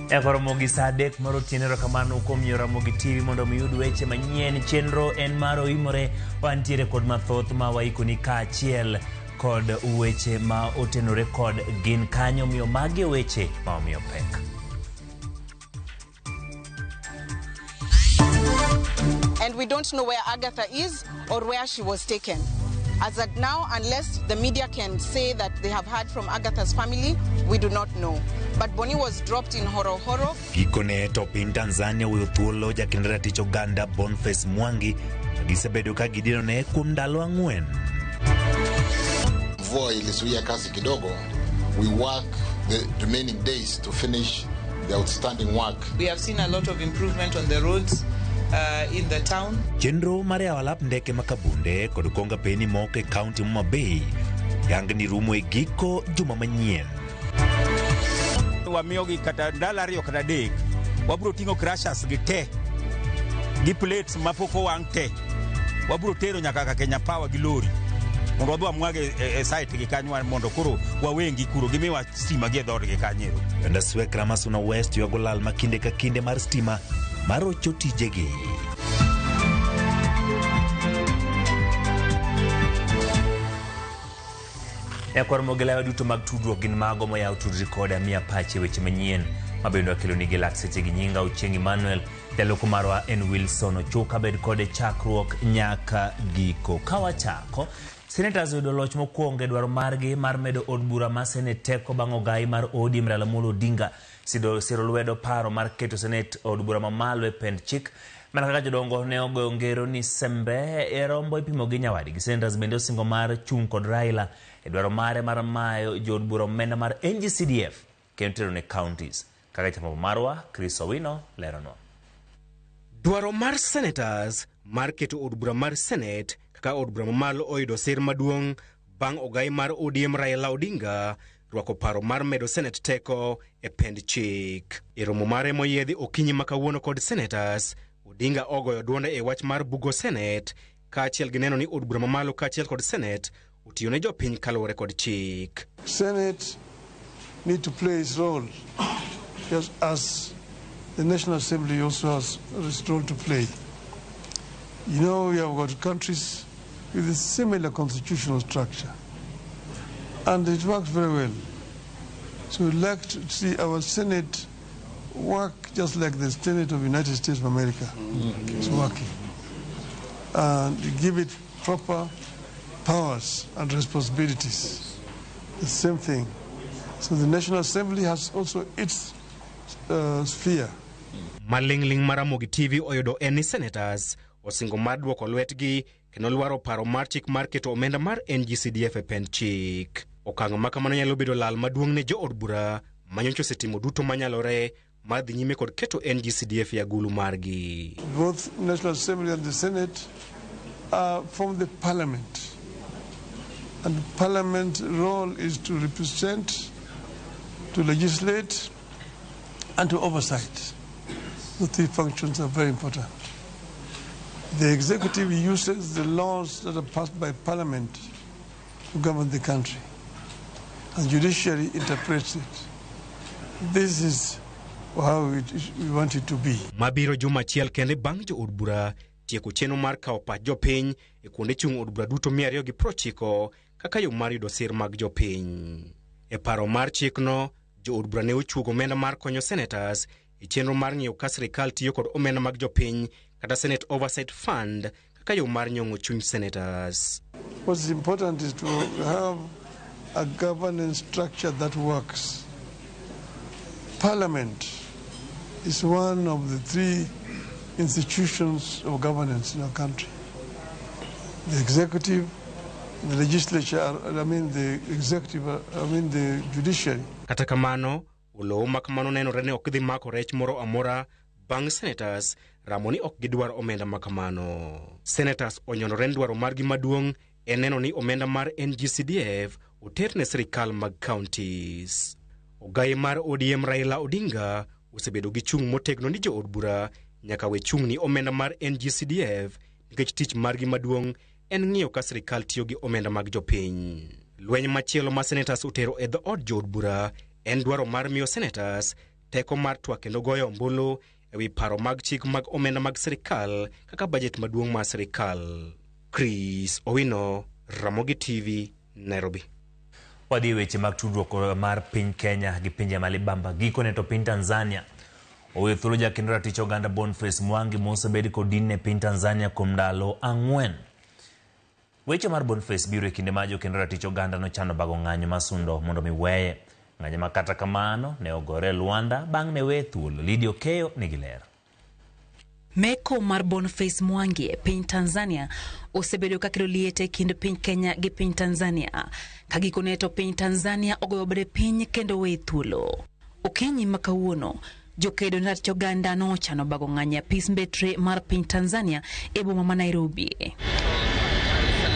E koromo gi saa 3 mar otieno. Erokamano kuom yiero Ramogi TV mondo mi uyud weche manyien. Chenro en mar Oimore, wantiere kod mathoth ma waikoni kaachiel kod weche ma otenore kod gin kanyo, omiyo magi e weche ma omiyo pek. And we don't know where Agatha is or where she was taken. As at now, unless the media can say that they have heard from Agatha's family, we do not know. But Bonnie was dropped in Horohoro. Gikone to piny Tanzania oweyo thuolo jakend ratich oganda Boniface Mwangi ma gisebedo ka gidinone kuom ndalo 4. Mvua ilizuia kazi kidogo. We work the remaining days to finish the outstanding work. We have seen a lot of improvement on the roads in the town. Chenro mar yawo alap ndeke ma Kabunde kod konga peni moko e kaunti ma Homa Bay yangni rumo e giko juma manyien. Wamiyogi kata ndalo 2 kata 3, wabiro ting'o crushers gi te gi plates mapok owang' te, wabiro tero nyaka ka Kenya Power gi lori mondo wadhi wamwage e site gi kanyo mondo koro wawengi kuro gimiwa stima gi e dhoodgi kanyo. Oganda Swekra ma Suna West ywago lal ma kinde ka kinde mar stima marocho tijegi. Nyakwar Mogelawa duto mag tudruok gin mago moyaw tudri koda miya pache weche manyien mabende wakeloni gi lak seche gi nyinga Ochieng' Emmanuel. Jaloko marwa en Wilson Ochuka, bed kode chakruok nyaka giko. Ka wachako, Senators oyudo loch mokwongo e dwaro margi mar medo od bura ma Senate teko bang' ogai mar ODM Raila Amolo Odinga siro lwedo paro mar keto Senate od bura mamalo e pend chik. Mana kaka jodongo ne ogoyo ngero ni sembe e rombo ipimo gi nyawadgi. Senators bende osingo mar chung' kod Raila e dwaro mare mar mayo jood bura omenda mar NGCDF kendo tero ne counties. Kaka chamamo marwa, Chris Owino leronwa. Dwaro mar Senators mar keto od bura mar Senate kaka od bura mamalo oyudo sir maduong' bang' ogai mar ODM Raila Odinga rwako paro mar medo Senate teko e pend chik. E romo mare moyiedhi okinyi ma kawuono kod Senators, Odinga ogoyo duonde e wach mar bugo Senate kaachiel gi neno ni od bura mamalo kaachiel kod Senate otiyo ne jopiny kaluwore kod chik. Senate need to play its role, just as the National Assembly also has its role to play. You know, we have got countries with a similar constitutional structure, and it works very well. So we'd like to see our Senate work just like the Senate of the United States of America is working, and give it proper powers and responsibilities. The same thing. So the National Assembly has also its sphere. Maling'ling' mar Ramogi TV oyudo en ni Senators osingo mar duoko lwetgi kendo lwaro paro mar chik mar keto omenda mar NGCDF e pend chik. Okang' ma kamano nyalo bedo lal maduong' ne jood bura manyocha osetimo duto manyalore mar dhi nyime kod keto NGCDF e agulu margi. Both National Assembly and the Senate are from the Parliament. And Parliament's role is to represent, to legislate, and to oversight. The three functions are very important. The executive uses the laws that are passed by Parliament to govern the country, and judiciary interprets it. This is how we want it to be. Mabiro juma achiel kende bang' jood bura tieko chenro mar kawo pach jopiny e kuonde chung' od bura duto 290 kaka yo mar yudo sir mag jopiny. E paro mar chikno, jood bura ne ochuogo omenda mar konyo senators e chenro mar ng'iyo ka sirikal tiyo kod omenda mag jopiny kata Senate Oversight Fund kaka yo mar nyong'o chuny senators. What's important is to have a governance structure that works. Parliament is one of the three institutions of governance in our country. The executive, the legislature, I mean the executive, I mean the judiciary. Kata kamano, olowo ma kamano nenore ni ok dhi mako rech moro amora bang' senators ramo ni ok gidwar omenda ma kamano. Senators onyonore ni dwaro margi maduong' en neno ni omenda mar NGCDF oter ne sirikal mag counties. Ogai mar ODM Raila Odinga osebedo gi chung' motegno ni jood bura nyaka we chung' ni omenda mar NGCDF nikech tich margi maduong' en ng'iyo ka sirikal tiyo gi omenda mag jopiny. Lweny machielo ma senators otero e dhood jood bura en dwaro mar miyo senators teko mar twak kendo goyo ombulu ewi paro mag chik mag omenda mag sirikal kaka bajet maduong' mar sirikal. Chris Owino, Ramogi TV, Nairobi. Wadhi e weche mag tudruok mar piny Kenya gi pinje ma libamba. Gikone to piny Tanzania oweyo thuolo jakendo ratich oganda Boniface Mwangi mosebed kodin e piny Tanzania kuom ndalo 4. Weche mar Boniface biro e kinde ma jokendo ratich oganda nochano bago ng'anyo masundo mondo mi weye. Ng'anyo ma kata kamano ne ogore Luanda bang' ne weye thuolo. Lydia Okeyo nigi ler. Meko mar Boniface Mwangi e piny Tanzania osebedo kakelo liet e kind piny Kenya gi piny Tanzania. Ka gikone to piny Tanzania ogoyo bade piny kendo weye thuolo. Okinyi ma kawuono, jokedo ne ratich oganda nochano bago ng'anyo e apis mbetre mar piny Tanzania e boma ma Nairobi.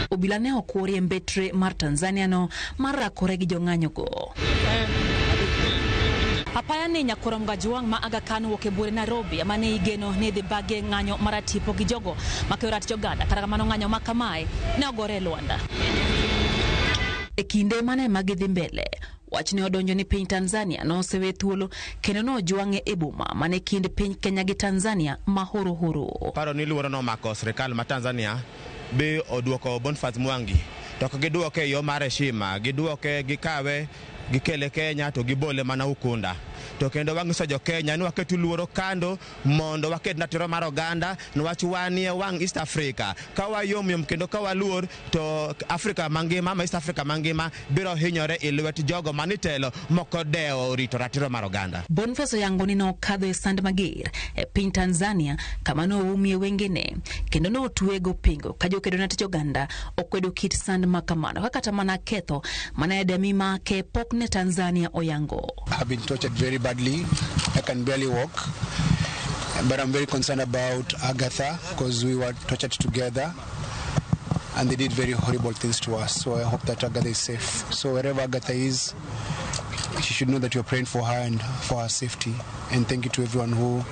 Obila ne okwori e mbetre mar Tanzania no mar rakore gi jong'anyogo. Apaya ni Nyakorom Gajwang' ma Aga Khan wuok e buore Nairobi ema ne igeno ni dhi bage ng'anyo maratipo gi jogo makeyo ratich oganda. Kata kamano ng'anyo ma kamae ne ogore e Luanda. E kinde mane ma gidhi mbele, wach ne odonjo ni piny Tanzania nosewe thuolo kendo nojwang'e e boma mane kind piny Kenya gi Tanzania ma horo horo. Paro ni luoro nomako sirikal ma Tanzania bi oduoko Boniface Mwangi, to ok giduoke e yo mar heshima, giduoke gikawe gikele Kenya to gibole mana Ukunda. To kendo wang'iso jo Kenya ni waketu luoro kando mondo waket ratiro mar oganda niwach wanie wang' East Africa. Ka wayom yom kendo ka waluor to Afrika mangima ma East Africa mangima biro hinyore e lwet jogo manitelo moko dewo rito ratiro mar oganda. Boniface oyango ni nokadho e sand mager e piny Tanzania kama noumie wengene kendo notweye gopingo ka jokedo ne ratich oganda okwedo kit sand ma kamano kaka kata mana ketho mane demi make pok ne Tanzania oyango. I've been tortured very badly. I can barely walk. But I'm very concerned about Agatha because we were tortured together and they did very horrible things to us. So I hope that Agatha is safe. So wherever Agatha is, she should know that you're praying for her and for her safety. And thank you to everyone who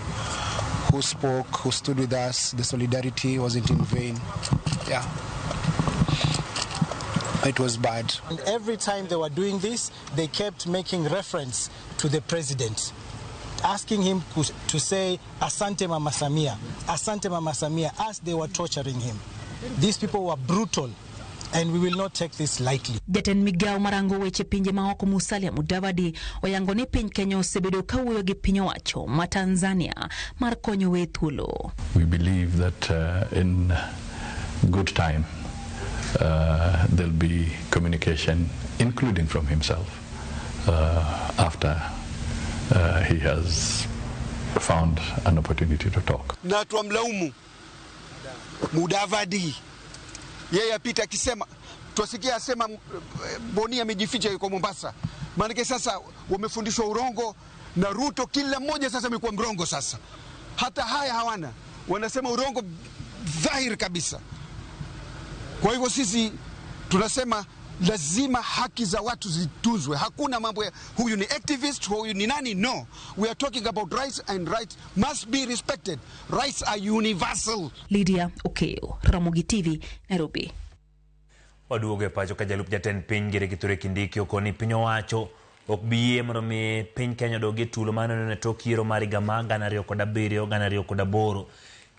spoke, who stood with us. The solidarity wasn't in vain. Yeah. It was bad. And every time they were doing this, they kept making reference to the president, asking him to say, "Asante Mama Samia, Asante Mama Samia," as they were torturing him. These people were brutal, and we will not take this lightly. Jatend migawo marango weche pinje maoko Musalia Mudavadi oyango ni piny Kenya osebedo kawuoyo gi piny owacho ma Tanzania mar konyo we thuolo. We believe that in good time there'll be communication, including from himself, after he has found an opportunity to talk. Na twamlaumu Mudavadi, yeye apita akisema, twasikia asema Boni amejificha yuko Mombasa. Maanake sasa wamefundishwa urongo na Ruto, kila mmoja sasa amekuwa mrongo sasa, hata haya hawana, wanasema urongo dhahiri kabisa. Kwa hivyo sisi tunasema lazima haki za watu zitunzwe. Hakuna mambo ya huyu ni activist, huyu ni nani. No, we are talking about rights and rights must be respected. Rights are universal. Lydia Okeyo, Ramogi TV, Nairobi. Waduogo e pacho ka jalup jatend piny Gere Kithure Kindiki okoni piny owacho ok bi yie mondo mi piny Kenya odog e tulo maneno e tok yiero mar higa mar 2007 2008.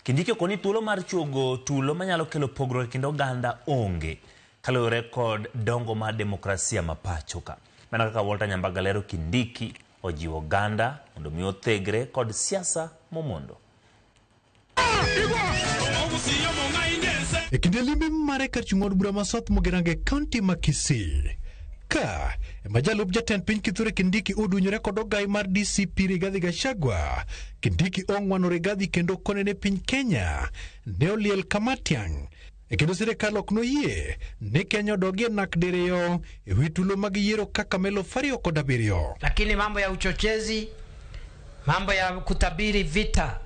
Kindiki okoni thuolo mar chuogo tulo manyalo kelo pogruok e kind oganda onge kaluwore kod dongo mar demokrasia ma pacho ka. Mana kaka Walter Nyambaga lero, Kindiki ojiwo oganda mondo mi othegre kod siasa momondo. E kinde limbe mare kar chung' od bura ma South Mugirango e kaunti ma Kisii. Ka ema jalup jatend piny Kithure Kindiki odunyore kod ogai mar DCP Rigathi Gachagua. Kindiki ong'wano Rigathi kendo kone ne piny Kenya ne oliel kamatiang'. E kendo sirikal ok noyie ni Kenya odogie nak diriyo e wi tulo mag yiero kaka melo 27. Lakini mambo ya uchochezi, mambo ya kutabiri vita,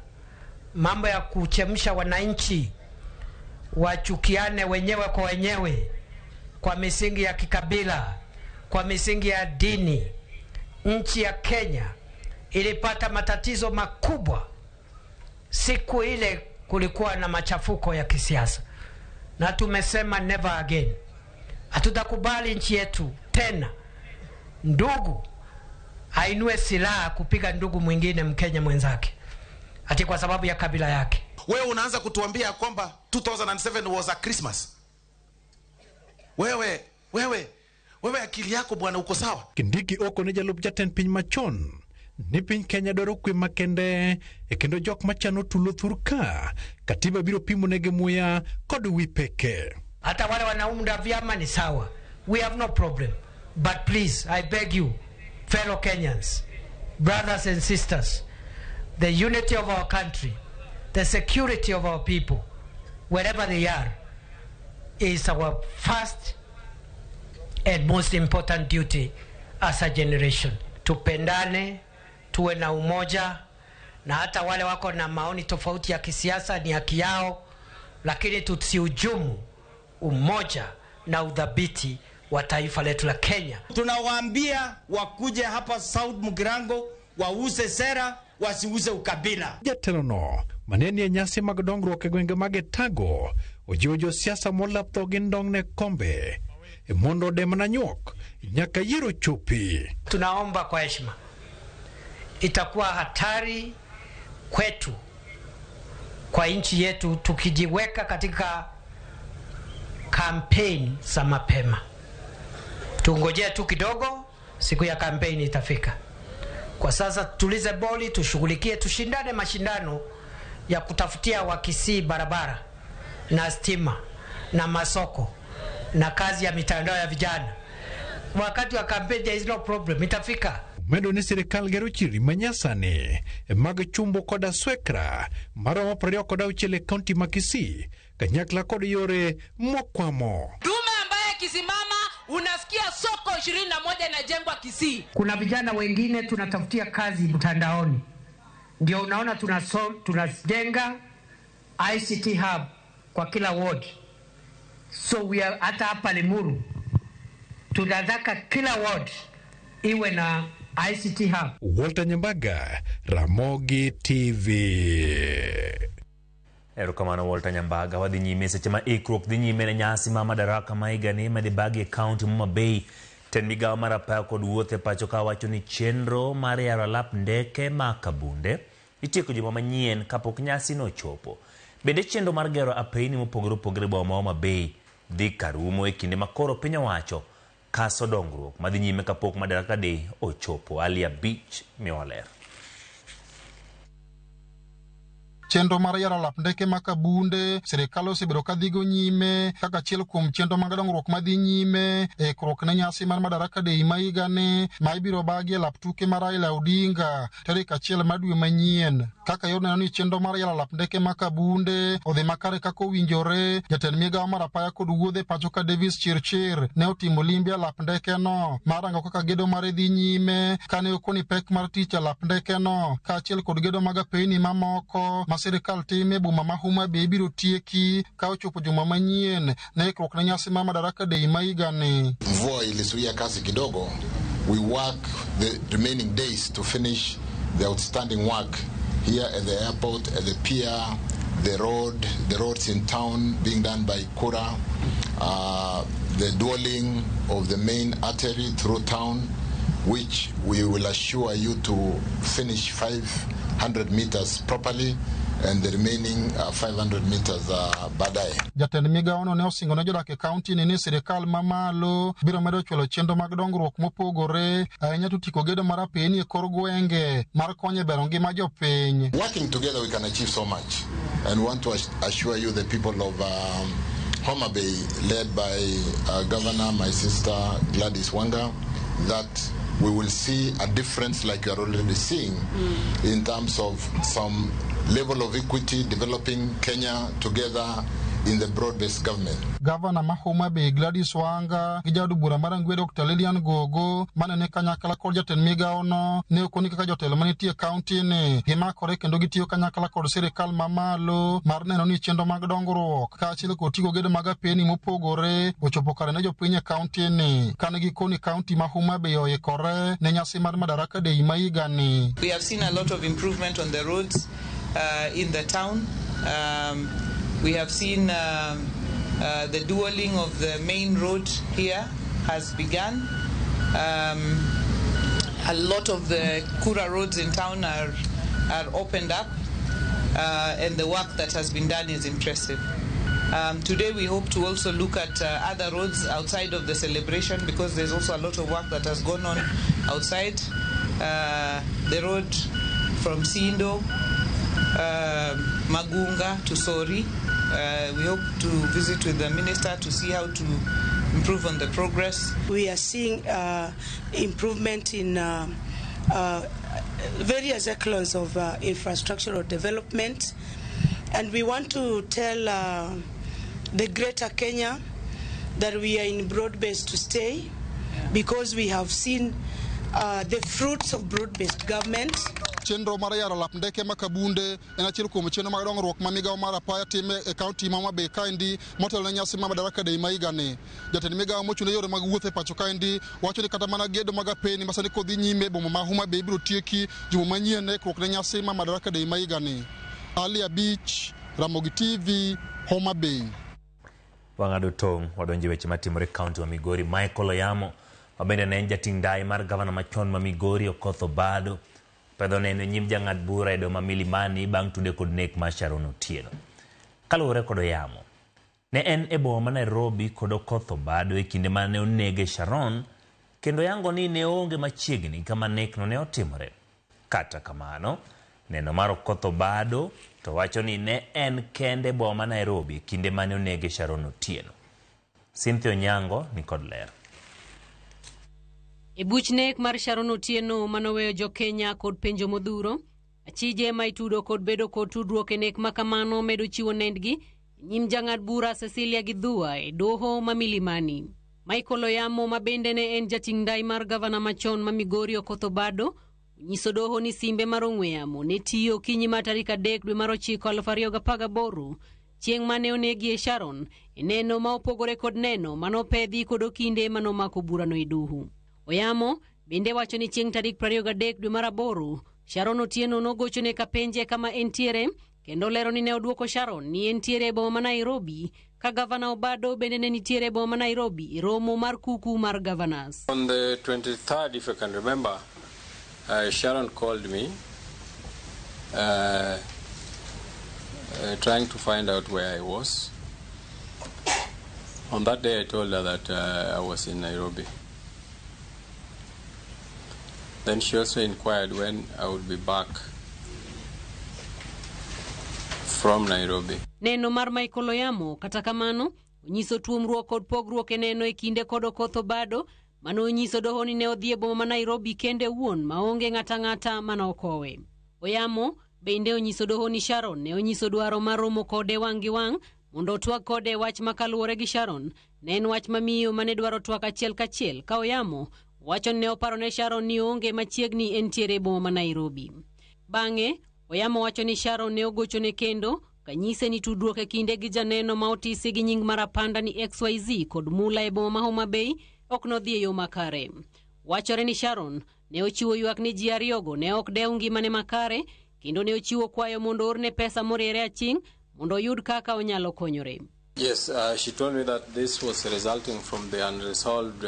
mambo ya kuchemsha wananchi wachukiane wenyewe kwa wenyewe kwa misingi ya kikabila, kwa misingi ya dini. Nchi ya Kenya ilipata matatizo makubwa siku ile kulikuwa na machafuko ya kisiasa, na tumesema never again. Hatutakubali nchi yetu tena ndugu ainue silaha kupiga ndugu mwingine Mkenya mwenzake ati kwa sababu ya kabila yake. Wewe unaanza kutuambia kwamba 2007 was a Christmas. Wewe wewe wewe, akili yako bwana, uko sawa? Kindiki okone jalup jatend piny machon ni piny Kenya dwaro kwe makende e kendo jok machano tulo thur ka katiba biro pimonegi muya kod wi peke. Hata wale wanaunda vyama ni sawa, we have no problem, but please I beg you fellow Kenyans, brothers and sisters, the unity of our country, the security of our people wherever they are is our first and most important duty as a generation. Tupendane, tuwe na umoja, na hata wale wako na maoni tofauti ya kisiasa ni haki yao, lakini tusihujumu umoja na udhabiti wa taifa letu la Kenya. Tunawaambia wakuje hapa South Mugirango wauze sera, wasiuze ukabila. Jatelono mane nie nyasi mag dongruok e gwenge mag Etago ojiwo josiasa molap dhogi ndong' ne kombe e mondo ode mana nyuok nyaka yiero chopi. Tunaomba kwa heshima, itakuwa hatari kwetu, kwa nchi yetu, tukijiweka katika kampeni za mapema. Tungojee tu kidogo, siku ya kampeni itafika. Kwa sasa tutulize boli, tushughulikie, tushindane mashindano ya kutafutia Wakisii barabara na stima na masoko na kazi ya mitandao ya vijana. Wakati wa kampeni there is no problem, itafika. Omedo ni sirikal gero chiri manyasani mag chumbo kod aswekra maromo 26 e kaunti ma Kisii kanyakla kod yore mokwamo. Dume ambaye akisimama unasikia soko 21 inajengwa Kisii. Kuna vijana wengine tunatafutia kazi mtandaoni, ndio unaona tunajenga ICT hub kwa kila ward. So we are, hata hapa Limuru tunataka kila ward iwe na ICT hub. Walter Nyambaga, Ramogi TV. Erokamano Walter Nyambaga. Wadhi nyime seche ma ikruok dhi nyime ne nyasi ma Madaraka ma higani madhi bagi e kaunti ma Homa Bay. Tend migawo mar apaya kod wuoth e pacho ka wacho ni chenro mar yaro alap ndeke ma Kabunde itieko juma manyien kapok nyasi no ochopo. Bende chenro mar gero apeyni mopogore opogore e boma ma Homa Bay dhi karumo e kinde ma koro piny owacho kaso dongruok madhi nyime kapok Madaraka Day ochopo. Alia Beach miwa ler. Chenro mar yaro alap ndeke ma Kabunde sirikal osebedo ka dhigo nyime kaka achiel kuom chenro mag dongruok madhi nyime e ikruok ne nyasi mar Madaraka Day ma higani ma ibiro bagi e lap tuke mar Raila Odinga tarik 1 mar dwe manyien. Kaka yor neno ni chenro mar yaro alap ndeke ma Kabunde odhi makare kaka owinjore, jatend migawo mar apaya kod wuodhe pacho ka Davis Chirchir ne otimo limbe e alap ndekeno mar rango kaka gedo mare dhi nyime kane okoni pek mar tich e alap ndekeno kaachiel kod gedo mag apeyni mamoko ma sirikal time boma ma Homa Bay ibiro tieki ka ochopo juma manyien ne ikruok ne nyasi mar Madaraka Day ma higani. Mvua ilizuia kazi kidogo. We work the remaining days to finish the outstanding work here at the airport, at the pier, the road, the roads in town being done by Kura, the dwelling of the main artery through town, which we will assure you to finish 500 meters properly and the remaining 500 meters baadaye. Jatend migawono ne osingo ne jodak e kaunti ni sirikal mamalo biro medo chwalo chenro mag dongruok mopogore ahinya to tiko gedo mar apeyni e kor gwenge mar konyo e bero ngima jopiny. Working together we can achieve so much, and we want to assure you the people of Homa Bay, led by Governor, my sister Gladys Wanga, that we will see a difference like you are already seeing in terms of some level of equity, developing Kenya together in the broad-based government. Gavana ma Homa Bay Gladys Wanga gi jaod bura mar Rangwe Dr. Lilian Gogo mane ni kanyakla kod jatend migawono ne okoni kaka jotelo manitie e kaunti ni gimakore kendo gitiyo kanyakla kod sirikal mamalo mar neno ni chenro mag dongruok kaachiel kod tigo gedo mag apeyni mopogore ochopo kare ne jopiny e kaunti ni. Kane gikoni kaunti ma Homa Bay oikore ne nyasi mar Madaraka Day ma higani. We have seen a lot of improvement on the roads in the town. We have seen the dualling of the main road here has begun. A lot of the Kura roads in town are opened up, and the work that has been done is impressive. Today we hope to also look at other roads outside of the celebration, because there's also a lot of work that has gone on outside. The road from Sindo, Magunga to Sori. We hope to visit with the minister to see how to improve on the progress. We are seeing improvement in various echelons of infrastructural development, and we want to tell the greater Kenya that we are in broad-based to stay, because we have seen the fruits of broad-based government. Chenro mar yaro lap ndeke ma Kabunde en achiel kuom chenro mag dongruok ma migawo mar apaya time e kaunti ma Homa Bay kaendi motelo ne nyasi ma Madaraka Day ma higani. Jatend migawo mochung' ne yore mag wuoth e pacho kaendi wacho ni kata mana gedo mag apeni ma sani kodhi nyime e boma ma Homa Bay ibiro tieki juma manyien e ikruok ne nyasi ma Madaraka Day ma higani. Ali Abich, Ramogi TV, Homa Bay. Wang'ado tong' wadonjo e weche matimore e kaunti ma Migori. Michael Oyamo mabende ne en jating' ndai mar gavana machon ma Migori Okoth Obado pedho neno e nyim jang'ad bura e doma Milimani bang' tude kod nek mar Sharon Otieno. Kaluwore kod Oyamo, ne en e boma ma Nairobi kod Okoth Obado e kinde mane onege Sharon, kendo yango ni ne oonge machiegni kama nekno ne otimore. Kata kamano, neno mar Okoth Obado to wacho ni ne en kende e boma ma Nairobi e kinde mane onege Sharon Otieno. Cynthia Onyango ni kod ler. E buch nek mar Sharon Otieno manoweyo jo-Kenya kod penjo modhuro, achije ma itudo kod bedo kod tudruok e nek makamano medo chiwo nendgi nyim jang'ad bura Cecilia Githua e doho ma Milimani. Michael Oyamo ma bende ne en jating' ndai mar gavana machon ma Migori Okoth Obado onyiso doho ni simbe mar ong'we yamo ne tiyo okinyi mar tarik 3 dwe mar 9 2018 chieng' mane onegie Sharon e neno ma opogore kod neno manopedhi kod okinde manomako burano e doho. Oyamo bende wacho ni chieng' tarik 23 dwe mar 8 Sharon Otieno nogochone kapenje kama entiere kendo lero ni ne oduoko Sharon ni entiere e boma ma Nairobi ka gavana Obado bende ne nitiere e boma ma Nairobi e romo mar kuku mar governors. On the 23rd, if I can remember, Sharon called me trying to find out where I was. On that day I told her that I was in Nairobi. Then she also inquired when I would be back from Nairobi. Neno mar Michael Oyamo kata kamano onyiso tuomruok kod pogruok e neno e kinde kod Okoth Obado mano onyiso doho ni ne odhi e boma ma Nairobi kende wuon maonge ng'ata ng'ata manokowe. Oyamo bende onyiso doho ni Sharon ne onyiso dwaro mar romo kode wang' gi wang' mondo otwag kode wach makaluwore gi Sharon ne en wach mamiyo mane dwaro twak achiel kachiel ka Oyamo wacho ne oparo ne Sharon ni onge machiegni entiere e boma ma Nairobi. Bang'e Oyamo wacho ni Sharon ne ogochone kendo kanyise ni tudruok e kinde gi janeno ma otisi gi nying mar apanda ni XYZ kod mula e boma ma Homa Bay ok nodhi e yo makare. Wachore ni Sharon ne ochiwo ywak ni ji ariyogo ne ok dew ngimane makare kendo ne ochiwo kwayo mondo orne pesa moriere aching' mondo oyud kaka onyalo konyore. Yes, she told me that this was resulting from the unresolved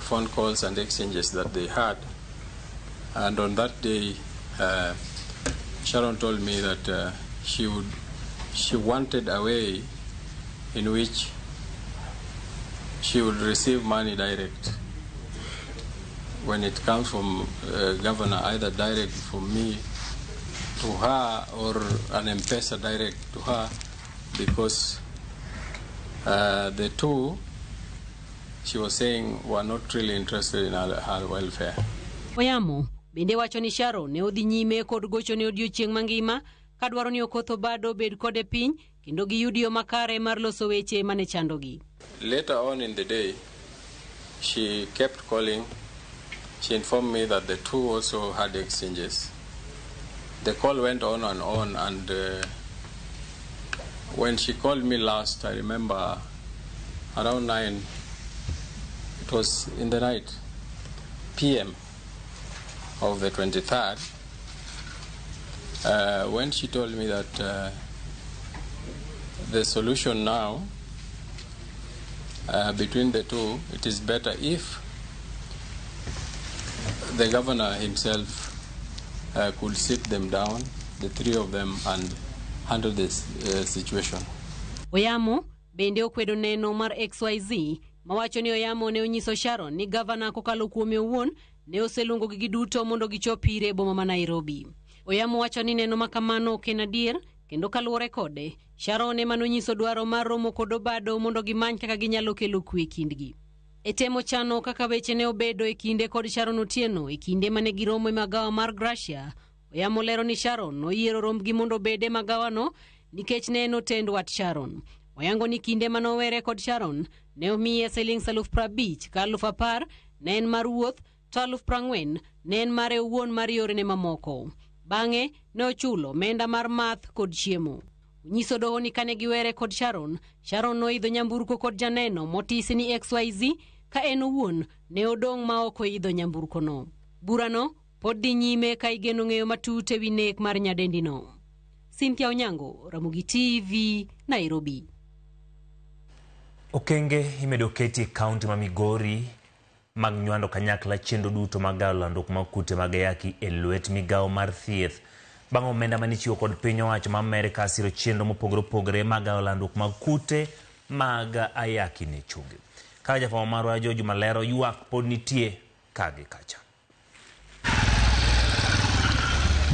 phone calls and exchanges that they had. And on that day, Sharon told me that she wanted a way in which she would receive money direct. When it comes from governor, either direct from me to her or an M-Pesa direct to her, because the two, she was saying, were not really interested in her welfare. Oyamo bende wacho ni Sharon ne odhi nyime kod gochone odiochieng' mangima kadwaro ni Okoth Obado obed kode piny kendo giyud yo makare mar loso weche mane chandogi. Later on in the day, she kept calling. She informed me that the two also had exchanges. The call went on, and when she called me last, I remember around 9, it was in the night, PM of the 23rd, when she told me that the solution now between the two, it is better if the governor himself could sit them down, the three of them, and handle this situation. Oyamo bende okwedo neno mar XYZ mawacho ni Oyamo ne onyiso Sharon ni gavana kokalo kuome owuon ne oseluongogi giduto mondo gichop ire e boma ma Nairobi. Oyamo wacho ni neno ma kamano ok en adier kendo kaluwore kode, Sharon ema nonyiso dwaro mar romo kod Obado mondo gimany kaka ginyalo kelo kwe e kindgi. E temo chano kaka weche ne obedo e kinde kod Sharon Otieno e kinde mane giromo e magawa mar Gracia, Oyamo lero ni Sharon noyiero rombgi mondo obed e magawano nikech ne en otend wat Sharon. Oyango ni kinde manowere kod Sharon ne omiye siling 50,000 ka 10,000 ne en mar wuoth to 40,000 ne en mare owuon mar yorene mamoko. Bang'e ne ochulo omenda mar math kod chiemo. Onyiso doho ni kane giwere kod Sharon, Sharon noidho nyamburko kod janeno motisi ni XYZ ka en owuon ne odong' ma ok oidho nyamburkono. Burano pod dhi nyime ka igeno ng'eyo matut ewi nek mar nyadendino. Cynthia Onyango, Ramogi TV, Nairobi. Okenge imedo keti e kaunti ma Migori mag nywando kanyakla chenro duto mag gayo landruok mag kute mag ayaki e lwet migawo mar thieth. Bang' omenda manichiwo kod piny owacho ma Amerka siro chenro mopogore opogore mag gayo landruok mag kute mag ayaki ne choge. Kaka jafwambo marwa George Malero, ywak pod nitie ka gi kacha.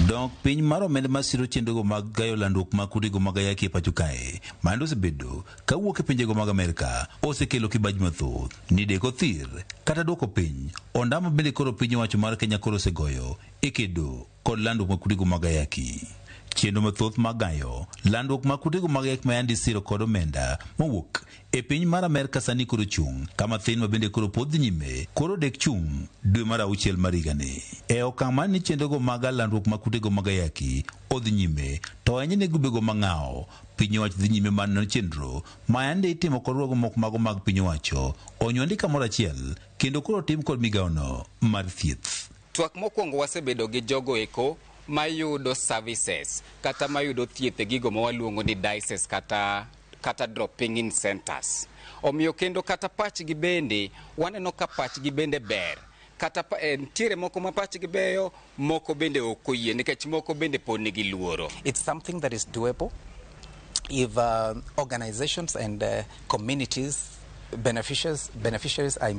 Dok piny mar omenda masiro chenrogo mag gayo landruok mag kutego mag ayaki e pacho kae mano osebedo kawuok e pinjego mag Amerka osekelo kibaji mathoth ni deko thir kata duoko piny ondamo bende koro piny owacho mar Kenya koro osegoyo e kedo kod landruok mag kutego mag ayaki. Chenro mathoth mag gayo landruok mag kutego mag ayaki ma yande isiro kod omenda mowuok e piny mar Amerka sani koro chung' kama thin ma bende koro pod dhi nyime koro dek chung' dwe mar auchiel mar higani. E okang' mar ni chenrogo mag landruok mag kutego mag ayaki odhi nyime to ahinya ne grubego mang'awo piny owacho dhi nyime mar neno chenro ma yande itimo kod riwruoge moko mago mag piny owacho onywandi kamoro achiel kendo koro tim kod migawono mar thieth. Twak mokwongo wasebedo gi jogo eko mayudo services kata mayudo thieth e gigo ma waluongo ni dices kata dropping in centers. Omiyo kendo kata pachgi bende waneno ka pachgi bende ber. Kata nitiere moko ma pachgi beyo, moko bende ok oyie nikech moko bende pod nigi luoro. It's something that is doable if organizations and communities, beneficiaries are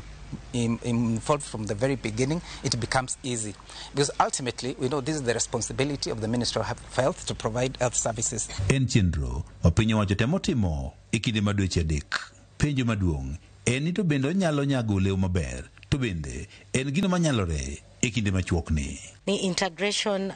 involved from the very beginning. It becomes easy because ultimately we know this is the responsibility of the Ministry of Health to provide health services. En chenro ma piny owacho temo timo e kinde ma dweche adek. Penjo maduong' en ni to bende onyalo nyago olemo maber to bende en gino manyalore e kinde machuokni. Ni integration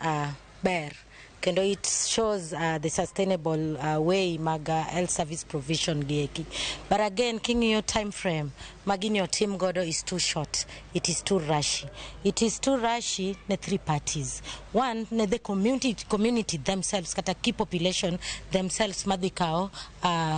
ber kendo it shows the sustainable way mag health service provision gieki. But again, king'iyo time frame ma gini otim godo is too short. It is too rushy. It is too rushy ne three parties. One, ne the community themselves, kata key population themselves madhi kawo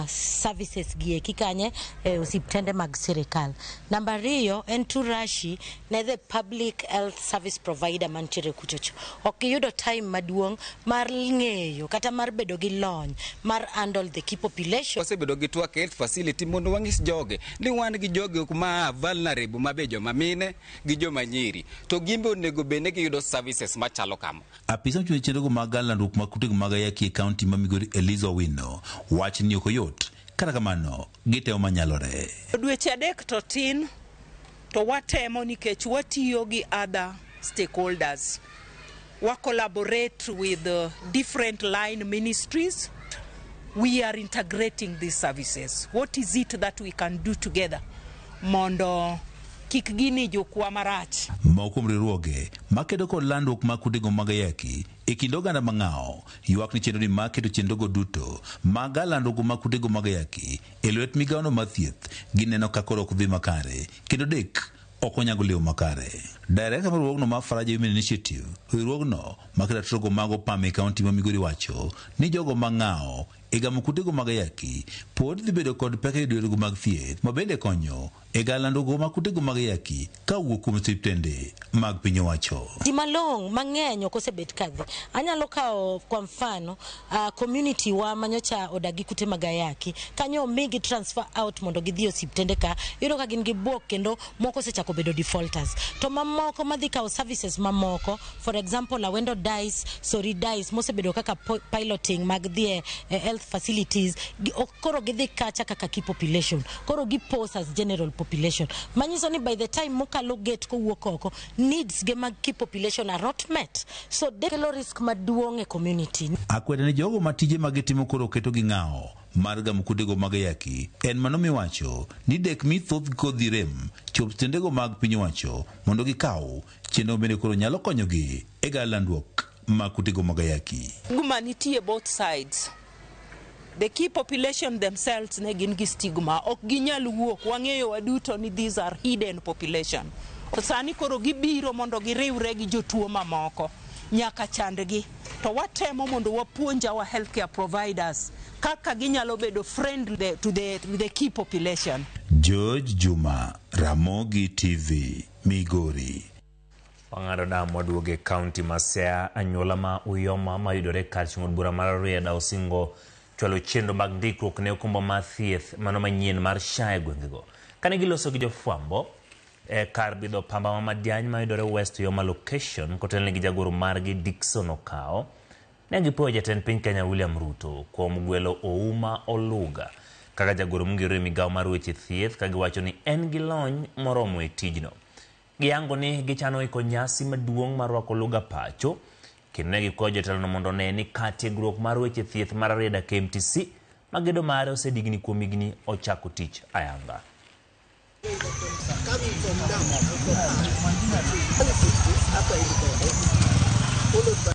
services gieki kanye e osiptende mag sirikal. Namba ariyo, en too rushy ne the public health service provider mantiere kuchocho. Ok giyudo time maduong' mar ng'eyo kata mar bedo gi lony mar handle the key population. Wasebedo gi twak health facility mondo wang'is joge ni wan gi joge ma vulnerable mabe joma mine gi joma nyiri to gimbe onego bed ni giyudo services machalo kama. Apisa mochung' ne chenrogo mag landruok mag kutego mag ayaki e kaunti ma Migori Eliza Owino wach ni ok oyot kata kamano gitemo manyalore. Dweche adek to tin to watemo nikech watiyo gi other stakeholders. We collaborate with different line ministries. We are integrating these services. What is it that we can do together mondo kik gini jukwa marach? Moko kuom riwruoge makedo kod landruok mag kutego mag ayaki e kind oganda mang'awo ywak ni chenro ni mar keto chenrogo duto mag landruok mag kutego mag ayaki e lwet migawono mar thieth gineno ka koro ok dhi makare kendo dek ok onyago olemo makare. Director mar riwruogno mar Faraja Women Initiative, riwruogno maketo ratiro mag opam e kaunti ma Migori wacho ni jogo mang'awo e gamo kutego mag ayaki pod dhi bedo kod pek e yudo yorego mag thieth ma bende konyo e ga landruok mag kutego mag ayaki ka owuok kuom osiptende mag piny owacho. Ji malong' mang'eny ok osebet kadhi. Anyalo kawo kwa mfano community wa manyocha odak gi kute mag ayaki. Kanyo omigi transfer out mondo gidhi e osiptende ka. Iyudo ka gin gi buok kendo moko osechako bedo defaulters. To mamoko madhi kawo services mamoko, for example Awendo Dice, Sori Dice mosebedo kaka piloting mag dhi e health facilities, koro gidhi kacha kaka key population. Koro gi pose as general population. Manyiso ni by the time mokalo gate kowuok oko, needs ge mag key population are not met. So kelo risk maduong' e community. Akweda ne jogo ma tije ma gitimo koro keto gi ng'awo mar gamo kutego mag ayaki en mano miwacho ni dek mi thoth kodhi rem chop tendego mag piny owacho mondo gikaw chenro bende koro nyalo konyogi e ga landruok mag kutego mag ayaki. Stigma nitie both sides. The key population themselves ne gin gi stigma, ok ginyal wuok, wang'eyo waduto ni these are hidden population. Sani koro gibiro mondo giriwre gi jotuo mamoko nyaka chandgi. To watemo mondo wapuonj our healthcare providers kaka ginyalo bedo friendly to the key population. George Juma, Ramogi TV, Migori. Wang'ado dam waduogo e kaunti ma Siaya. Anyuola ma Uyoma mayudore kar chung' od bura mar Rarieda osingo chwalo chenro mag ndikruok ne okumba mar thieth mano manyien mar SHA e gwengego. Kane giloso gi jofwambo e kar bidho pamba ma Madiany mayudore West Uyoma location kotelne gi jagoro margi Dickson Okao, ne gipuoyo jatend piny Kenya William Ruto kuom gwelo Ouma Oluga kaka jagoro mongirore e migawo mar weche thieth ka giwacho ni en gi lony moromo e tijno. Giyango ni gichano iko nyasi maduong' mar rwako Oluga pacho kendo ne gikwayo jatelono mondo one ni kar tiegruok mar weche thieth mar Rarieda KMTC ma gedo mare osedigni kuom higni ochako tich ayanga. Coming from down and from up. Early 60s after independence, followed by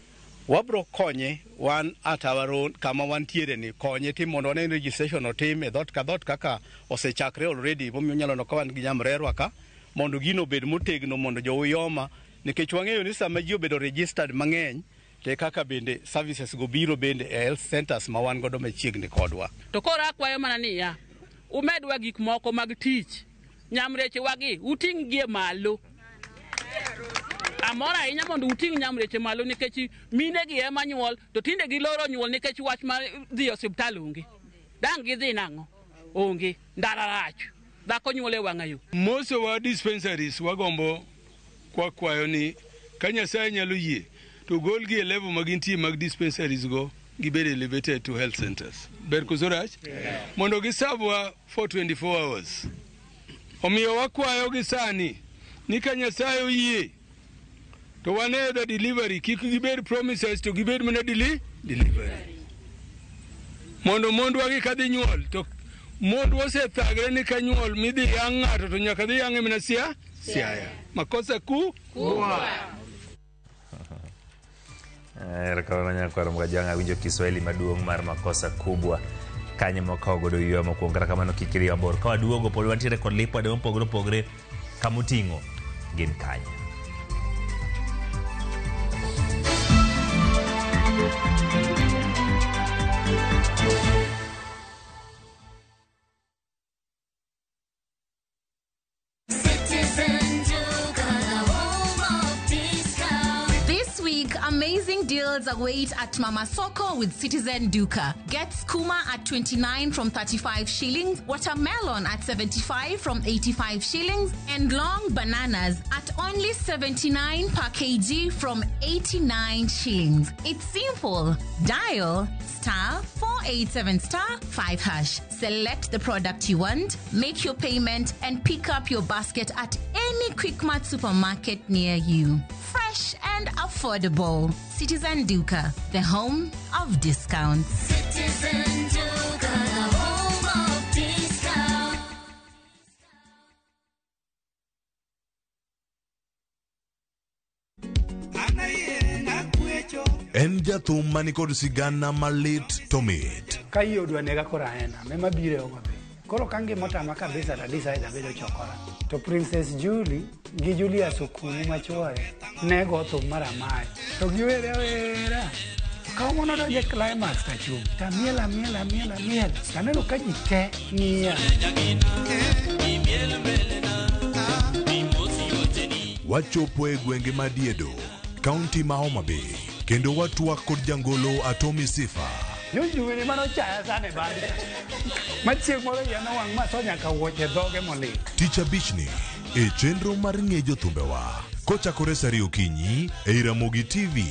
Wabro konye wan at our own kama wantiere ni konye tim mondo wane ni registration otim e dhot ka dhot kaka osechakre already, momiyo nyalo neno ka wan gi nyamrerwa ka mondo gino obed motegno mondo jo Uyoma, nikech wang'eyo ni sama ji obedo registered mang'eny te kaka bende services go biro bende e health centers ma wan godo machiegni kodwa. To koro akwayo mana niya, umedwa gik moko mag tich, nyamrechewagi uting' gi e malo. Amor ahinya mondo uting' nyamreche malo nikech mine gi ema nyuol to tinde giloro nyuol nikech wach mar dhi e osiptal onge. Dang' gidhi nang'o? Onge. Ndara rach. Dhako nyuol e wang'a yo. Most of our dispensaries wagombo kwakwayo ni ka Nyasaye nyalo yie to golgi e level ma gintie mag dispensaries go gibed elevated to health centers. Ber koso rach? Mondo gisavwa for 24 hours. Omiyo wakwayo gi sani ni ka Nyasaye oyie to wane the delivery, kik gibed promises to gibed mana delivery. Mondo mondwa gi kadhi nyuol to mondwa osethagre ni ka nyuol midhi yang' ng'ato to nyaka dhi yang'e mana Siaya. Makosa ku? Kubwa. Erokamano nyakwar Mgajwang', awinjo Kiswahili maduong' mar makosa kubwa kanyo makawo godo yweyo mokwongo. Kata kamano kik idhi mabor, ka waduogo pod wantiere kod lipode mopogore opogore kamoting'o gin kanye. Citizen Duka, the home of discount. This week, amazing deals await at Mama Soko with Citizen Duka. Get skuma at 29 from 35 shillings, watermelon at 75 from 85 shillings, and long bananas at only 79 per kg from 89 shillings. It's simple. Dial *487*5#. Select the product you want, make your payment, and pick up your basket at any Quickmart supermarket near you. Fresh and affordable. Citizen Duka, the home of discounts. Citizen Duka, the home of discount. En jathum manikod sigana malit to mit. Ka yie odwa nega koro aena ema biro e Homa Bay. Koro ka ngima otama kabisa to decide abedo chokora. To Princess Julie gi Julius Okumu machuore ne go thum mar amae. To giwere awera. Kawuono donjo e climax tachung'. Tamiel amiel amiel amiel. Taneno ka ji te ng'iya. Wachopo e gwenge ma Diedo, kaunti ma Homa Bay, kendo watwak kod jangolo Atomi Sifa. Nyojuwene manochaya sana e bade. Ma chieng' moro iya nowang' ma atho nyaka wuoche dhoge molil. Tich abichni e chenro mar ng'e jothumbewa kochakore saa ariyo okinyi ei Ramogi TV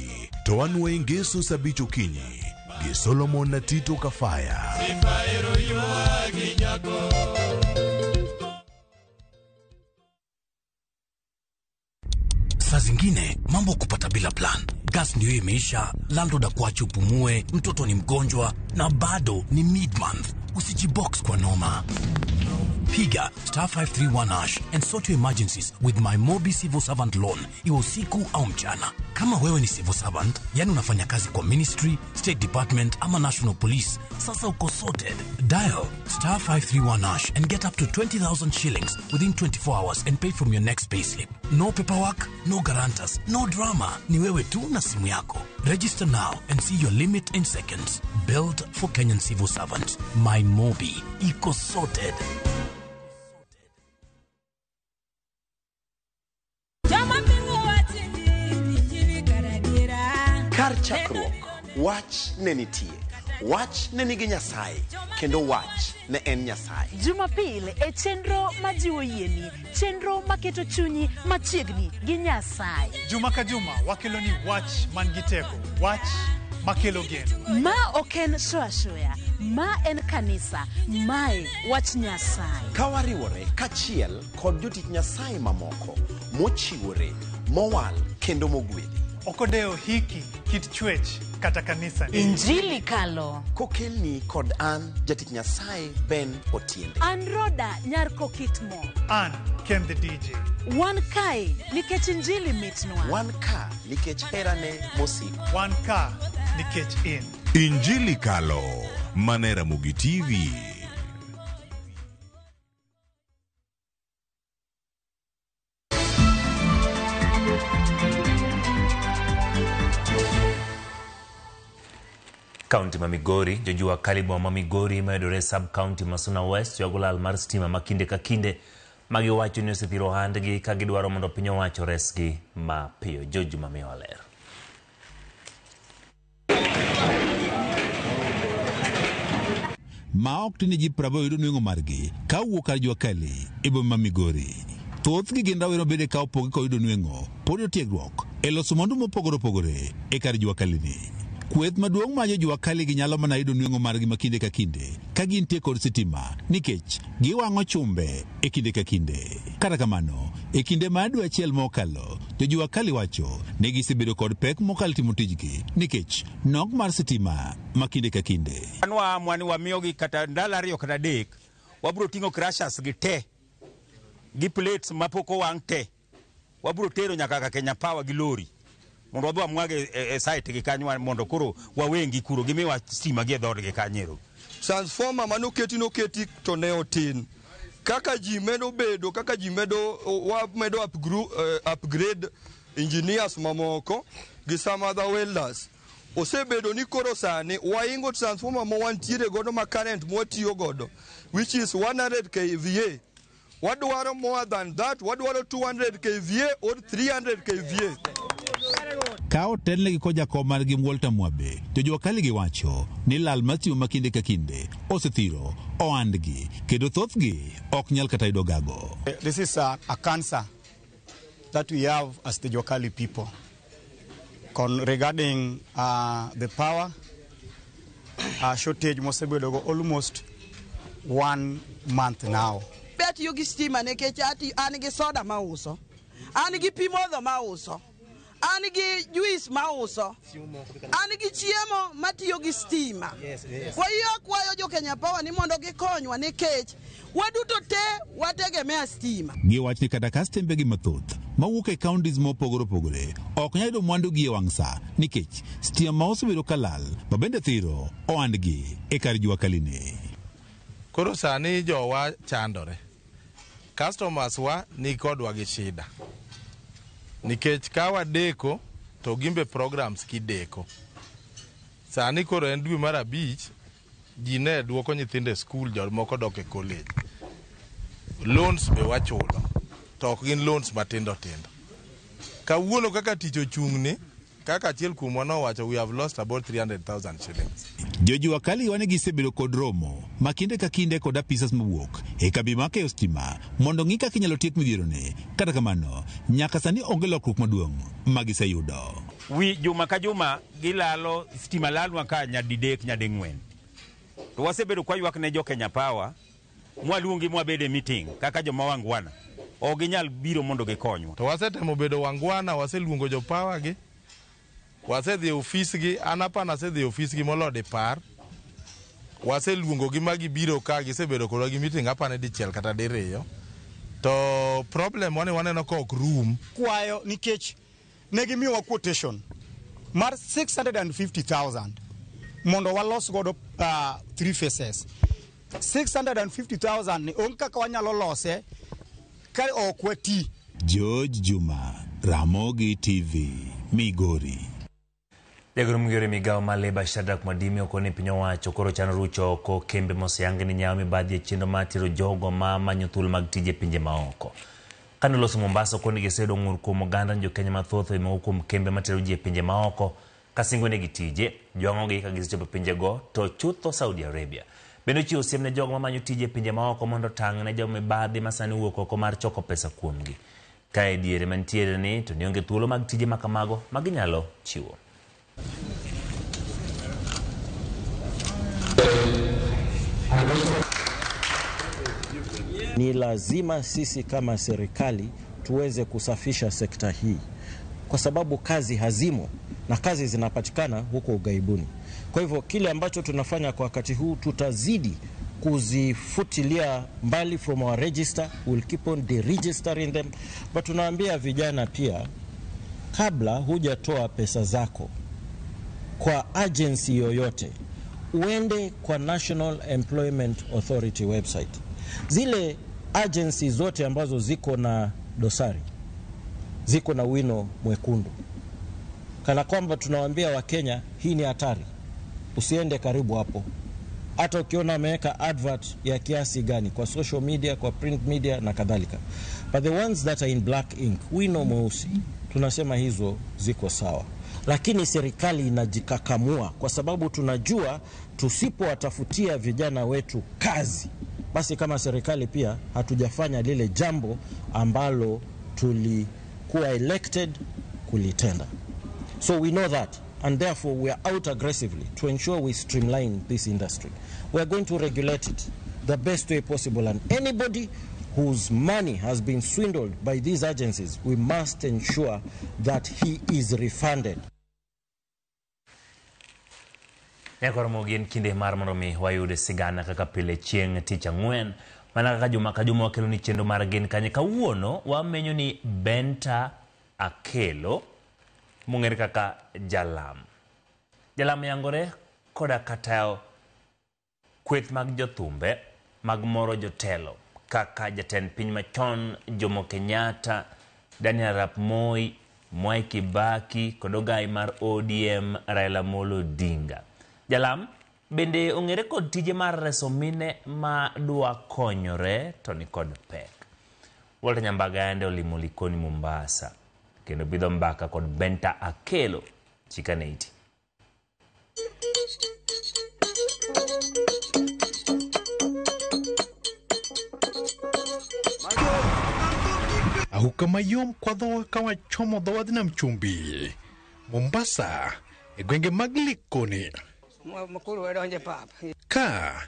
to wanwoye ngeso saa abich okinyi gi Solomon na Tito Kafaya. Saa zingine mambo kupata bila plan. Gas ndio imeisha, landlord akuache upumue, mtoto ni mgonjwa na bado ni mid month. Usijibox kwa noma. Piga star 531 hash and sort your emergencies with my Mobi Civil Servant Loan, iwe usiku au mchana. Kama wewe ni civil servant, yani unafanya kazi kwa ministry, state department ama national police, sasa uko sorted. Dial star 531 hash and get up to 20,000 shillings within 24 hours and pay from your next payslip. No paperwork, no guarantors, no drama. Ni wewe tu na simu yako. Register now and see your limit in seconds. Built for Kenyan civil servants. My Mobi. Iko sorted. Kar chakruok, wach ne nitie. Wach ne nigi Nyasaye, kendo wach ne en Nyasaye. Jumapil e chenro majiwo yieni, chenro maketo chunyi machiegni gi Nyasaye. Juma ka juma wakelo ni wach man gi teko, wach makelo geno. Ma ok en show ashoya, ma en kanisa, mae wach Nyasaye. Ka wariwore kachiel kod jotich Nyasaye mamoko mochiwore, mowal kendo mogwedhi. Ok odewo hiki, kit chwech kata kanisa. Injili kalo. Kokelni kod an jatich Nyasaye Ben Otiende. An Roda nyar Kokitmo. An Ken the DJ. Wan kae nikech injili mitnwa. Wan ka nikech herane mosiko. Wan ka nikech in. Injili Kalo, mana e Ramogi TV. Kaunti ma Migori, jojua kali boma ma Migori mayudore sub county ma Suna West ywago lal mar stima ma kinde ka kinde magiwacho ni osethiro ohandgi ka gidwaro mondo piny owacho resgi mapiyo. George Mamiyo ler. Ma ok tine ji 80 yudo nweng'o margi ka owuok kar jua kali e boma ma Migori. Thothgi gin rawere mabende ka opogi kod yudo nweng'o pod yudo tiegruok e loso mwandu mopogore opogore e kar jua kali ni. Kweth maduong' ma jojua kali gi nyalo mana yudo nweng'o margi ma kinde ka kinde ka gintie kod sitima nikech giwang'o chumbe e kinde ka kinde. Kata kamano, e kinde mar dwe achiel mokalo, jojua kali wacho ni gisebedo kod pek mokalo timo tijgi nikech nok mar sitima ma kinde ka kinde. An waamua ni wamiyogi kata ndalo 2 kata 3, wabiro ting'o crushers gi te gi plates mapok owang' te, wabiro tero nyaka ka Kenya Power gi lori mondo wadhi wamwage e site gi kanyo mondo koro wawengi kuro gimiwa stima gi e dhoodgi kanyero. Transformer manoketi noketi to ne otin. Kaka ji medo bedo, kaka ji medo wamedo upgrade engineers mamoko gi some other welders. Osebedo ni koro sani waingo transformer ma wantiere godo ma current mwatiyo godo which is 100 kVA. Wadwaro more than that, wadwaro 200 kVA or 300 kVA. Ka otelnegi kod jakom margi Walter Mwabe, jojua kali giwacho ni lal mar stima ma kinde ka kinde osethiro ohandgi kendo thothgi ok nyal kata yudo gago. This is a cancer that we have as the Jua Kali people regarding the power shortage mosebedo go almost 1 month now. Be atiyo gi stima nikech an gi soda mauso, an gi pi modho mauso, an gi juice mauso, an gi chiemo matiyo gi stima. Kwa hiyo akwayo jo Kenya Power ni mondo gikonywa nikech waduto te wategemea stima. Giwach ni kata ka stembegi mathoth mawuok e counties mopogore opogore ok nyal yudo mwandugi e wang' sa nikech stima ma osebedo ka lal ma bende thiro ohandgi e kar jua kali ni. Koro sani jowa chandore, customers wa ni kodwa gi shida nikech ka wadeko to gimbe programs kideko. Sani koro en dwe mar 5, ji ne duoko nyithindo e skul, jomoko dok e college. Loans be wachulo, to ok gin loans matindo tindo. Kawuono kaka tich ochung'ni, kaka achiel kuomwa nowacho, we have lost about 300,000 shillings. Jojua kali wane gisebedo kod romo ma kinde ka kinde kod apisas mowuok e kambi mar keyo stima mondo ng'i kaka inyalo tiek midhieroni. Kata kamano, nyaka sani onge lokruok maduong' ma giseyudo. Wi juma ka juma gilalo stima lalnwa ka nyadidek nyading'wen. To wasebedo kwa ywak ne jo Kenya Power, mwaluongi mwabede meeting kaka joma wangwana. Ok ginyal biro mondo gikonywa. To wasetemo bedo wangwana, waseluongo jo power gi, wasedhi e ofis gi, an apani asedhi e ofis gi moloyo dipar. Waseluongo gi ma gibiro ka, gisebedo kodwa gi meeting apani dichiel kata diriyo. To problem wani waneno ka ok rum. Kwayo nikech ne gimiyowa quotation mar 650,000 mondo walos godo 3 phases. 650,000 ni onge kaka wanyalo lose ka ok wati. George Juma, Ramogi TV, Migori. Jagoro migore migawo mar Labour Shadrack Mwadime okone piny owacho koro chano rucho oko kembe moseyang ni nyawo mibadhi e chenro mar tero jogo ma manyo thuolo mag tije e pinje maoko. Kane oloso Mombasa okone giseyudo ng'ur kuom oganda ni jokenya mathoth oimogo kuom kembe matero ji e pinje maoko kasingo negi tije, jwang'ogi ka gisechopo e pinjego to chutho Saudi Arabia. Bende ochiwo siem ne jogo mamanyo tije e pinje maoko mondo otang' ne joma mibadhi ma sani wuok oko mar choko pesa kuomgi. Ka e diere mantiere ni to nionge thuolo mag tije ma kamago ma ginyalo chiwo. Ni lazima sisi kama serikali tuweze kusafisha sekta hii, kwa sababu kazi hazimo na kazi zinapatikana huko ughaibuni. Kwa hivyo kile ambacho tunafanya kwa wakati huu, tutazidi kuzifutilia mbali from our register, we'll keep on deregistering them. But tunaambia vijana pia, kabla hujatoa pesa zako kwa agency yoyote, uende kwa National Employment Authority website. Zile agency zote ambazo ziko na dosari, ziko na wino mwekundu, kana kwamba tunawaambia Wakenya hii ni hatari, usiende karibu hapo. Hata ukiona ameweka advert ya kiasi gani kwa social media, kwa print media na kadhalika. But the ones that are in black ink, wino mweusi, tunasema hizo ziko sawa. Lakini serikali inajikakamua kwa sababu tunajua tusipowatafutia vijana wetu kazi, basi kama serikali pia hatujafanya lile jambo ambalo tulikuwa elected kulitenda. So we know that, and therefore we are out aggressively to ensure we streamline this industry. We are going to regulate it the best way possible, and anybody whose money has been swindled by these agencies, we must ensure that he is refunded. Nyakoro mogien kinde mar mondo mi wayud sigana kaka pile chieng' tich ang'wen. Mana kaka juma ka juma wakelo ni chenro mar Gin Kanye. Kawuono wamenyo ni Benta Akelo, mong'ere kaka Jalam. Jalam yangore koda katayo kweth mag jothumbe mag moro jotelo kaka jatend piny machon Jomo Kenyatta, Daniel Arap Moi, Mwai Kibaki kod ogai mar ODM Raila Amolo Odinga. Jalam bende ong'ere kod tije mar reso mine ma dwa konyore to ni kod pek. Walter Nyambaga yande olimo Likoni Mombasa kendo bidho mbaka kod Benta Akelo. Chikane iti. Ahuka mayom kwa dhowa ka wachomo dho wadh nam chumbi Mombasa e gwenge mag Likoni. Ka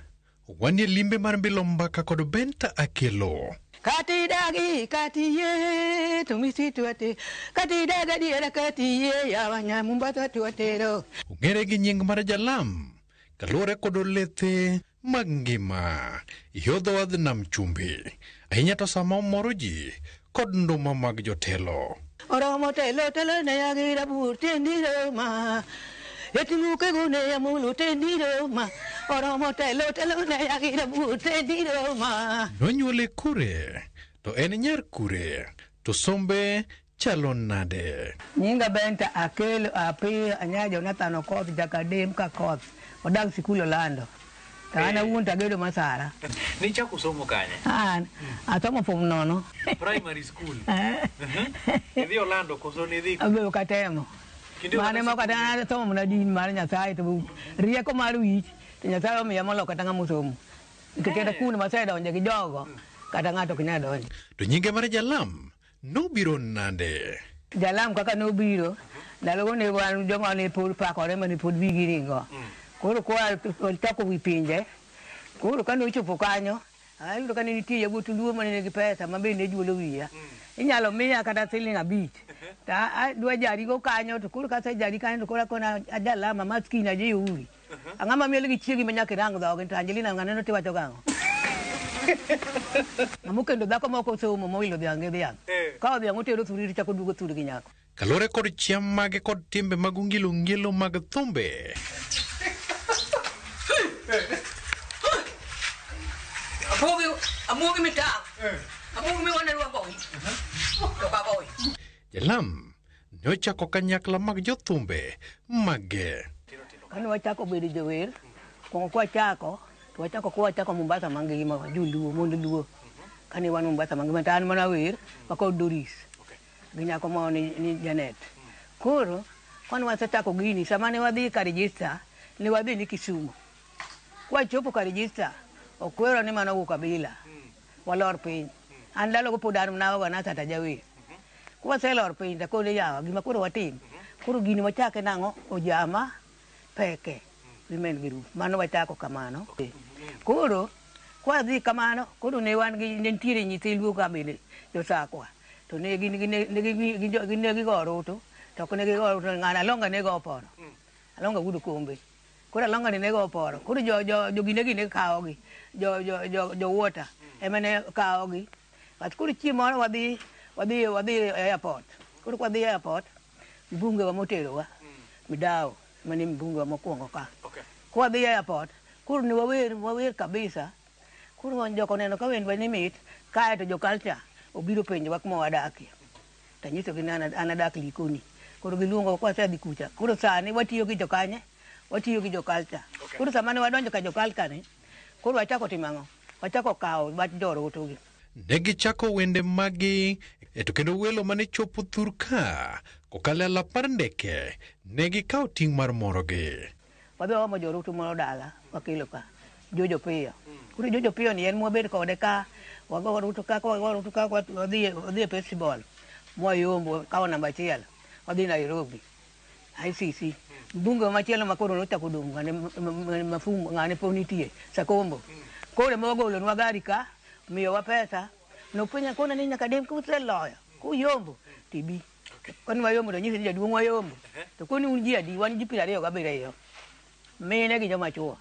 wanie limbe mar mbilo mbaka kod Benta Akelo. Kati dagi kati ye tumisitu ate kati daga diera kati ye ya wanya Mombasa tuatero. Ong'ere gi nying mar Jalam kaluwore kod olethe mag ngima yo dho wadh nam chumbi, ahinya to sama omoro ji kod nduma mag jotelo. Oromo telo telo ne agira bur tendiro ma Etimuke gune ya mulu tendiro ma Oromo telo telo ne agira bur tendiro ma. Nonyuole kure to en nyar kure to sombe chalo nade? Nyinga Benta Akelo Apiyo Anya Jonathan Okoth Jakadem Kakoth odak sikul Olando. To an awuon to agedo Masara. Nichako somo kanye? An asomo form 0. Primary school. Idhi Olando koso nidhi? Abe ok atemo. Mane moko kata an asomo mana din mar Nyasaye to rieko mar wich to Nyasaye omiya moloyo kata ng'ama osomo. Nikech kata kuonde masedonje gi jogo kata ng'ato ok nyal donjo. To nyinge mar Jalam nobiro nade? Jalam kaka nobiro, ndalogo ne wan joma ne pod pakore mane pod wigi ringo. Koro kwa chako wi pinje, koro kane ochopo kanyo, ayudo ka ne nitie yawuot Luo mane nigi pesa ma be ne juolo wiya. Inyalo miya kata siling 5. To adwa jarigo kanyo to koro kasejari kanyo to koro akona ajalama maskini ajeuri. Ang'ama miel gi chiegi ma nyaka irang dhoge to Angelina ng'aneno tiwacho gang'o? Ng'ama okendo dhako ma ok osomo mowilo dhiang' gi dhiang'. Ka odhiang' otero thuri to chako duogo thuri gi nyako. Kaluwore kod chia mage kod timbe mag ongilo ngilo mag thumbe. Abuogi mitang'. Abuogi miwaneno wagoyi. To kagoyi. Jalam ne ochako kanyakla mag jothumbe mage. Kane wachako bedo jower, kuongo kwachako, to wachako kwachako Mombasa mangima, joluo, mond luo. Kane wan Mombasa mangima, to an mana wer, wakod Doris. Gi nyako moro ni Janet. Koro, kane wasechako gini, sama ne wadhi ka register, ne wadhi ni Kisumu. Kwachopo ka register, okwero ni mano ukabila. Walor piny. An ndalogo pod an mana organizer to ajawer. Kwaselor piny to akone yawa, gima koro watim. Koro gini wachake nang'o? Ojama peke women group. Mano wachako kamano. Koro kwadhi kamano, koro ne wan gi ne nitiere nyithi Luo ka bende josakwa. To ne gin ne gigo orutu, to ok ne gigo orutu, ng'ano Alonga ne go oporo. Alonga wuod Kombe. Koro Alonga ni ne go oporo. Koro jo gine gi ne kawogi. Jo water ema ne kawogi. But koro chieng' moro wadhi airport. Koro kwadhi airport, mbunge wa moterowa, Midao, mane mbunge wa mokwongo ka. Kwadhi airport, koro ne wawer kabisa. Koro joko neno ka wendwa ni mit, kae to jo culture obiro penjowa kuma wadakie. To anyisogi ni an adak Likoni. Koro giluongo kwasedhi kucha. Koro sani watiyo gi jokanye, watiyo gi jo culture. Koro sama ne wadonjo ka jo culture ni, koro wachako timo ang'o? Wachako kawo wach jo gi. Ne gichako wende magi to kendo welo mane chopo thur ka kokalo e alap mar ndeke ne gikawo ting' mar morogi. Wadhi waomo jorutu moro dala wakelo ka Jojo Piyo. Koro Jojo Piyo ni en mwabet kode ka wago rutu ka wago rutu ka wadhi e festival mwayombo kawo namba 1 wadhi Nairobi ICC. Mbunge machielo ma koro nochako dong' ng'ane mafumo ng'ane pod nitie Sakombo. Koro ema wagolonwa gari ka miyowa pesa nopenja kona ni nyaka dem kuseloyo kuyombo tibi. Koni wayombo to nyisi ni jaduong' wayombo. To koni un ji adi wan ji 27. Mine gi joma chuo.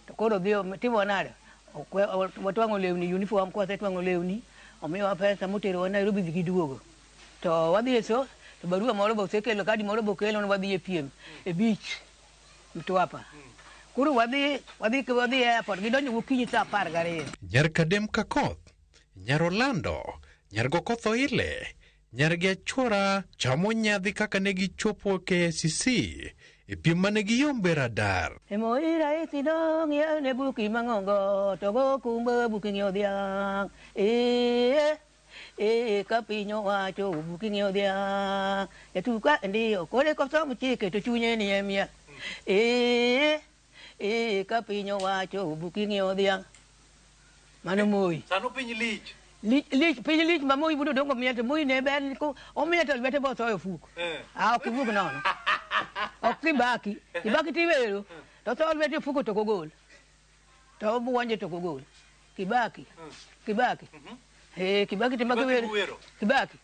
To koro dhi timo nade? Watwang'o lewni uniform kwasetwang'o lewni omiyowa pesa moterowa Nairobi dhi giduogo. To wadhi e so to barua moro be osekelo kadi moro be okelo ni wadhi e piem e beach Mtwapa. Koro wadhi airport gidonjo gokinyi saa 12. Nyar Kadem Kakoth, Nyar Olando, Nyar Gokoth Oile, Nyar gi Achuora chamo nyadhi kaka ne gichopo KICC e piem mane giyombe radar. Moi raisi dong ng'iew ne buki mang'ongo to go kumbe buki ng'iew dhiang'. Ka piny owacho buki ng'iew dhiang'. Jatuka ndiyo kore kosomo chike to chunye ni e miel. Ka piny owacho buki ng'iew dhiang'. Mano Moi. Sano piny lich. Lich piny lich ma Moi budo dongo miel to Moi ne ber ko omiel to lwete bo soyo fuko. Ok iwuog nono. Ok Kibaki. Kibaki tiwero to soyo lwete fuko to kogol. To obuonje to kogol. Kibaki. Kibaki. Kibaki tima kiwero. Kibaki.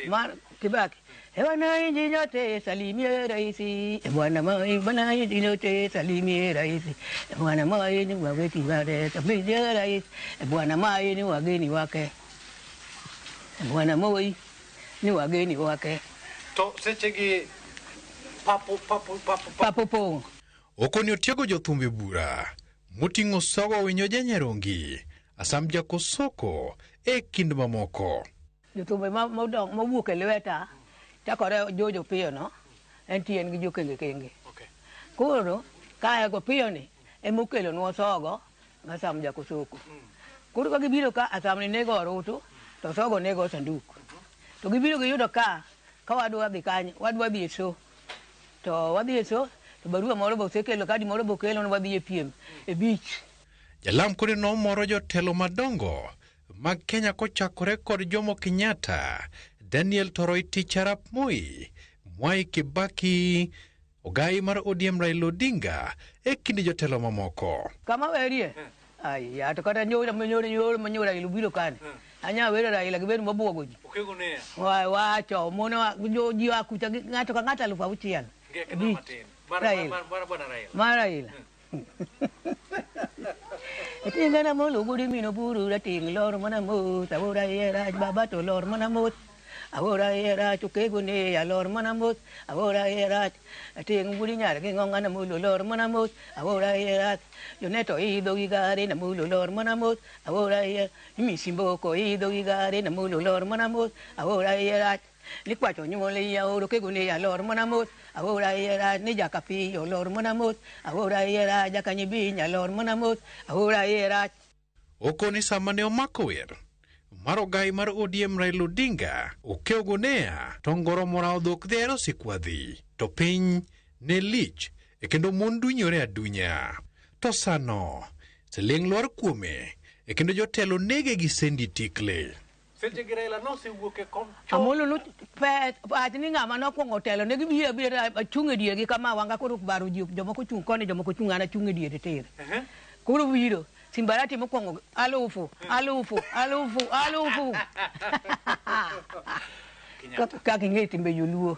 Mar Kibaki. Wananchi nyote salimie raisi. Bwana Moi, wananchi nyote salimie raisi. Bwana Moi ni waweti wale salimie raisi. Bwana Moi ni wageni wake. Bwana Moi ni wageni wake. To sechegi papo papo papo papo po. Okoni otiego jothumbe bura moting'o Sogo Winyo Janyarongi, Asam Jakosoko e kind mamoko. Jothumbe mowuok e lweta chakore George Opiyo no, entie en gi jokenge kenge. Koro kae Opiyo ni emokelonwa Osogo ga Sam Jakosoko. Koro ka gibiro ka Asam ni nego orutu to Osogo nego sanduk. To gibiro giyudo ka wadwa dhi kanye, wadwa dhi e show. To wadhi e show to barua moro be osekelo, kadi moro be okelo ni wadhi e piem e beach. Jalam kodi nomoro jotelo madongo mag Kenya kochakore kod Jomo Kenyatta, Daniel Toroitich arap Moi, Mwai Kibaki, ogai mar ODM Raila Odinga e kind jotelo mamoko. Kama werie? Ai, to kata nyoro nyoro nyoro nyoro Raila obiro kane. Anya wero Raila gibedo mabuogo ji. Wacho mono jo ji akucha ng'ato ka ng'ato 6,000. Raila. Mar Raila. Tinga na molo guri mino buru rating lor mana mot awora era baba to lor mana mot awora era chuke gune ya lor mana mot awora era ting guri nyar gi ngonga na molo lor mana mot awora era yoneto ido gi gare na molo lor mana mot awora era mi simboko ido gi gare na molo lor mana mot awora era ni kwacho nyuole ya oro ke gune ya lor mana mot awora era ni jakapi yo lor mana mot awora era jakanyibi nya lor mana mot awora era. Okoni sama ne omako wer mar ogai mar ODM Raila Odinga okew gonea to ngoro morawo dhok dhero sikwadhi to piny ne lich e kendo mon dunyore adunya to sano siling lwar kuome e kendo jotelo nege gi sendi tikle. Amolo no pe ni ng'ama nokwongo telo ne gibiro abira achung' e diergi kama wanga koro baro ji jomoko chung' koni jomoko chung' an achung' e diere tir. Koro biro Simbarati mokwongo 1,000 1,000 1,000 1,000. Kaka ing'e timbe joluo.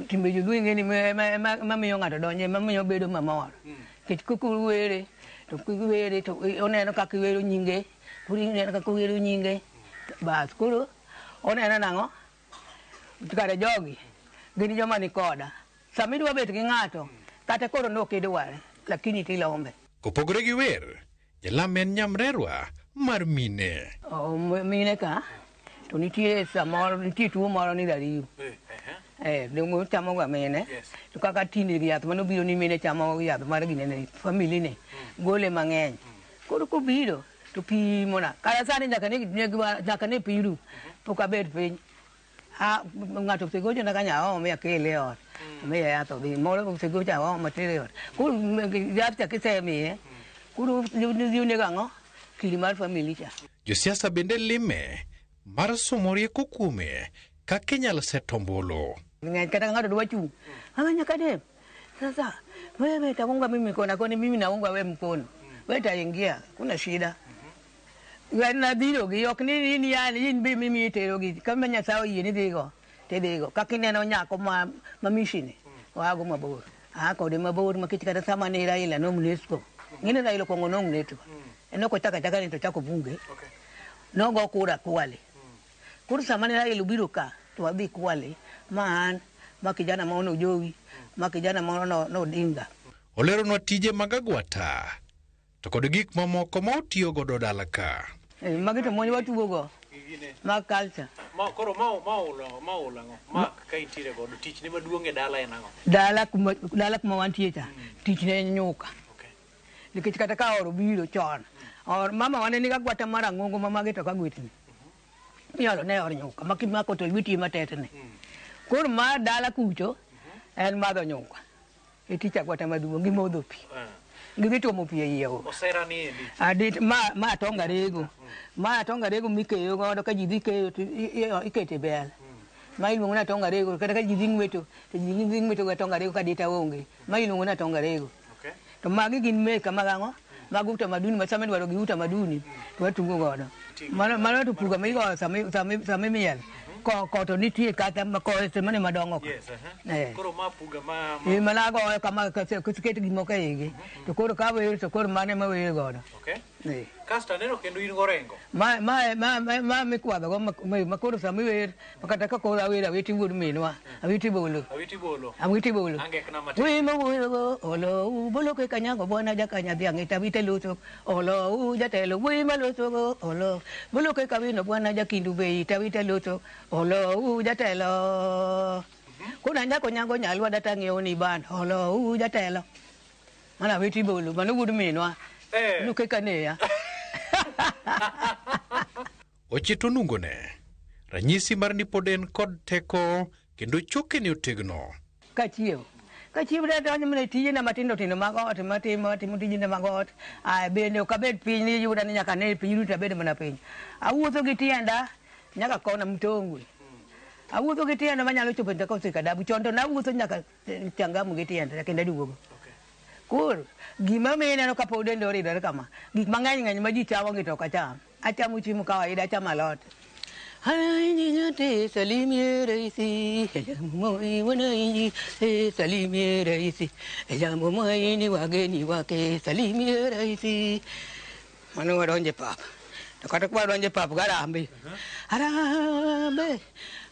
Timbe joluo ing'e ni mamiyo ng'ato donje mamiyo bedo mamor. Nikech kuwere to kuwere to oneno kaka iwero nyinge, koro ineno kaka iwero nyinge. Bas koro oneno nang'o kare jogi gin joma ni koda. Sama idwa bet gi ng'ato kata koro nok idware lakini tilombe. Kopogore gi wer, jalam en nyamrerwa mar mine. Mine ka to nitie samoro nitie tuo moro ni rariw. Dongo chamo ga mine. To kaka tinde yath manobiro ni mine chamo yath mar ginene family ne gole mang'eny. Koro kobiro to pimona kata sani nyaka ne piru pok abet piny. Ng'ato osegochona ka nyaome akele e ot amiye yath odhi moro osegocho aoma atere e ot. Koro yath cha kisemiye koro dhi onego ang'o kidi mar family cha. Josiasa bende lime mar somo rieko kuome kaka inyalo set ombulu. Ng'eny kata ng'ato dwa chung' ama nyaka dem sasa wewe taunga mimi mkono koni mimi naunga wewe mkono wewe taingia kuna shida. Nadhiro gi ok ni in yani in be mimi itero gi kama Nyasaye oyie ni dhigo tidhigo kaka ineno nyako ma mishini wago mabor a kode mabor makech kata sama ne Raila no UNESCO ng'eni Raila okuongo nominate en ok ochako achaka ni to ochako bunge nogo kura Kwale. Koro sama ne Raila obiro ka to wadhi Kwale ma an ma kijana moro nojowi ma kijana moro nodinga. Oleronwa tije mag agwata to kod gik mamoko ma otiyo godo dala ka. Magi to mon watugo go mag culture. Koro ma ulo ang'o? Ma ka intiere godo tich ne maduong' e dala en ang'o? Dala kuma wantie cha tich ne en nyuka. Nikech kata ka oro biro chon mama wane nigi agwata mar ang'ongo ma magi to ka gwetni. Miolo ne or nyuka ma kimako to lweti ema tetni. Koro mar dala kucho en madho nyuka. E tich agwata maduong' gi modho pi. Gidhi tuomo pi e iye go. Osera ni endi. Adit ma atonga rego. Ma atonga rego mikeyo godo ka ji dhi keyo to ikete bel. Ma iluongo ni atonga rego kata ka ji dhi ng'weto to ji dhi ng'weto gi atonga rego ka dita onge. Ma iluongo ni atonga rego. To magi gin meka mag ang'o? Mag utamaduni ma sama idwaro gi utamaduni to watugo godo. Mano to puga migoyo sama imiel. Ko to nitie kata ko mane madongo ka. Koro ma puga ma Mana goyo kama koket gimoko e igi. To koro ka wer to koro mane ma wer godo. Eh. Kasto aneno kendo in gorengo. Ma ma ma ma ma mikwadho go ma koro sama iwer ma kata ka koro awer awiti wuod minwa awiti bolo Awiti bolo. awiti bolo Angekna matin. Wi mawuoyo olo bolo ke kanyango bwana jakanya dhiang' ita wite loso olo u jatelo wi maloso go olo bolo ke kawino bwana jakindu be ita wite loso olo u jatelo kuna nyako nyango nyalwa data ng'iewo ni ban olo u jatelo mana awiti bolo mano wuod minwa Eh. nuke kaneya. Ochito nungone. Ranyisi mar ni pod en kod teko kendo chokene otegno. Kachiewo kachiewo dadonjo mana e tijena matindo tindo mag ot matimo atimo tijena mag ot. Aya bende ok abed piny ni yuda ni nyaka ne piny duto abed mana piny. Awuotho gi tienda nyaka kona Mtongwe. Awuotho gi tienda manyalo chopo nyaka Osikadabu. Chon to nawuotho nyaka Changamu gi tienda kendo aduogo. Koro gima miyo ineno ka pod denda oridore kama, gik mang'eny ng'eny ma ji chamo gi to ok acham. Achamo chiemo kawaida, achamo alot. Hainyinyate salimie raisi, moi wananchi, salimie raisi, jambo mwaini wageni wake, salimie raisi. Mano wadonje pap. To kata kwa wadonje pap garambe. Harambee,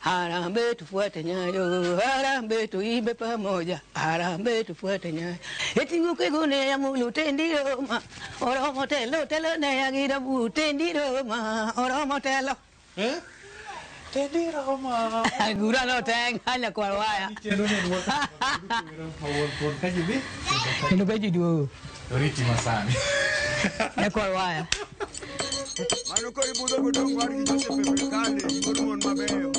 harambee tufuate nyayo, harambee tuimbe pamoja, harambee tufuate nyayo. Eti ngukegune ya mulu tendi roma, oromo telo telo ne ya girabu tendi roma, oromo telo. Eh? Tendi Roma. Gura no teng hanya kwar waya. Kendo ne duoko mawuon ka ji dhi. Kendo ka ji duogo. Oriti masani. Nyakwar waya. Mano koro ibudho godong' war gi Joseph Epekale, wuod mon mabeyo.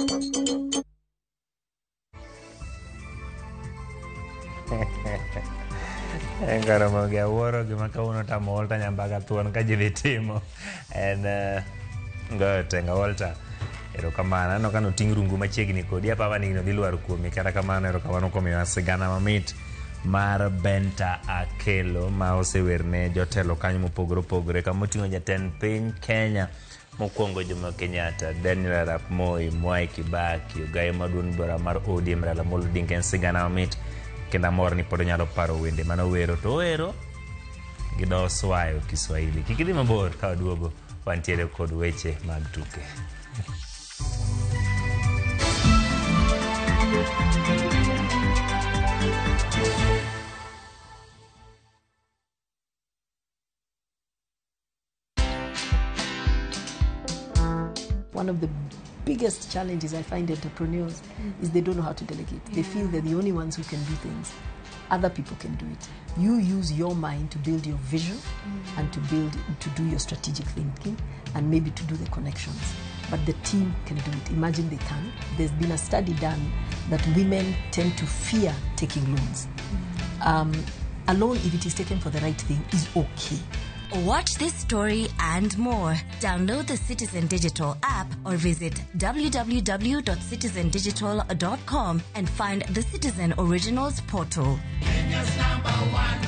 Karamogi awuoro gima kawuono tamo Walter Nyambaga thuon ka ji dhi timo en goyo tenga. Walter, erokamano. Aneno ka noting' rungu machiegni kodi, aparo ni gino dhi lwar kuomi. Kata kamano, erokamano kuom miyowa sigana mamit mar Benta Akelo ma osewerne jotelo kanyo mopogore opogore, kama oting'o jatend piny Kenya mokwongo Jomo Kenyatta, Daniel Arap Moi, Mwai Kibaki, ogayo maduong' bura mar ODM Raila Amolo Odinga. En sigana mamit kendo amor ni pod onyalo paro wende manowero to owero gi dho Swayo Kiswahili. Kik idhi mabor, ka waduogo wantiere kod weche mag tuke. One of the biggest challenges I find entrepreneurs is they don't know how to delegate. They feel they're the only ones who can do things. Other people can do it. You use your mind to build your vision and to do your strategic thinking and maybe to do the connections. But the team can do it. Imagine they can. There's been a study done that women tend to fear taking loans. A loan, if it is taken for the right thing, is okay. Watch this story and more. Download the Citizen Digital app or visit www.citizendigital.com and find the Citizen Originals portal. Kenya's number one.